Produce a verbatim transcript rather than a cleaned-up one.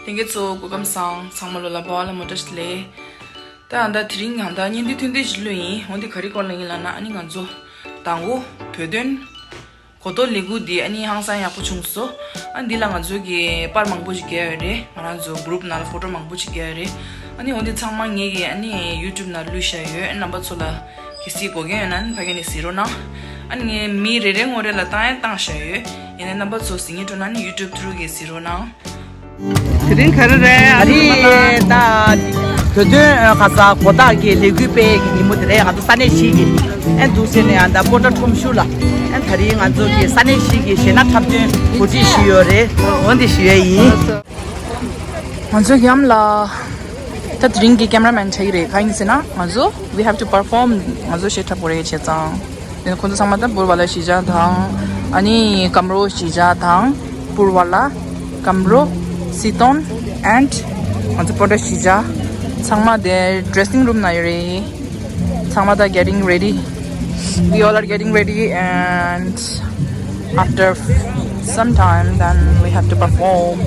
ལྷན་རྒྱས་ཚོ་སྐུ་ཁམས་བཟང་། ཚང་མ་ལོ་ལ་བ་ལ་མོ་ཏྲ་ལེ། ད་ཨ་ད་དེ་རིང་ཨ་ད་བརྙན་འདི་ཐུང་ཐུང་ཞིག་བླུགས་ཡིན། འོན་ཏེ་ག་རེ་སྐོར་ལ་ཡིན་ལབ་ན། ཨ་ནི་ང་ཚོ་དང་པོ་བོད་དོན་གོ་རྟོགས་ལས་འགུལ་འདི་ཨ་ནི་ཧང་སང་ཡག་པོ་བྱུང་སོང་། ཨ་འདི་ལ་ང་ཚོ་གི་པར་མང་པོ་ཞིག་བརྒྱབ་ཡོད་རེད། ང་རང་ཚོ་གུ་རུབ་ནང་ལ་ཕོ་ཊོ་མང་པོ་ཞིག་བརྒྱབ་ཡོད་རེད། ཨ་ནི་འོན་ཏེ་ཚང་མ་ངེད་ཀྱི་ཨ་ནི་ཡུ་ཊུབ་ནང་བླུགས་བཞག་ཡོད། རྣམ་པ་ཚོ་ལ་གལ་སྲིད་དགོས་མཁན་ཡོད་ན་ནི་ཕ་གི་ནས་གཟིགས་རོགས་གནང་། ཨ་ནི་ངས་མི་རེ་རེ་ངོ་རེ་ལ་བཏང་ཡང་བཏང་བཞག་ཡོད། ཡིན་ནའི་རྣམ་པ་ཚོ་གཟིགས་མཁན་འགྲོ་ན་ནི་ཡུ་ཊུབ་ཐུ་རུ་གི་གཟིགས་རོགས་གནང་། དེ་རིང་ག་རེ་རེད། ཨ་རི་ད་བོད་དོན་ཁ་ས་གོ་རྟོགས་ཀྱི་ལས་འགུལ་སྤེལ་གྱི་ཉིན་མོ་དེ་རེད། ང་ཚོ་ས་གནས་གཞིས་ཀྱི་ཨན་འདུག་ཟེར་ནས་ཨ་ད་པོ་ཏྲ་ཁྲོམ་གཞུང་ལ་ཨན་དེ་རིང་ང་ཚོ་གི་ས་གནས་གཞིས་ཀྱི་གཞས་སྣ་འཁྲབ་སྟོན་གོ་སྒྲིག་ཞུས་ཡོད་རེད། འོ་འདི་ཞུ་ཡས་ཡིན། ང་ཚོ་གི་ཡམ་ལ་ད་དེ་རིང་གི་ཀེམ་ར་མེན་ཆགས་ཀྱི་རེད། གང་ཡིན་ཟེར་ན་ང་ཚོ་we have to perform. ང་ཚོ་གཞས་འཁྲབ་དགོས་རེད་བྱས་ཙང་། དེ་ནས་ཁོང་ཚོ་ཚང་མ་ད་པུར་བ་ལ་གཞིས་ཆགས་དང་། ཨ་ནི་ཀམ་རོ་གཞིས་ཆགས་དང་། པུར་བ་ལ། ཀམ་རོ། སི་ཏོན། and ང་ཚོ་པོ་ཏྲ་གཞིས་ཆགས། ཚང་མ་དེ་ཌི་རེ་སིང་རུམ་ནང་ཡོད་རེད། ཚང་མ་ད་getting ready. We all are getting ready and after some time then we have to perform.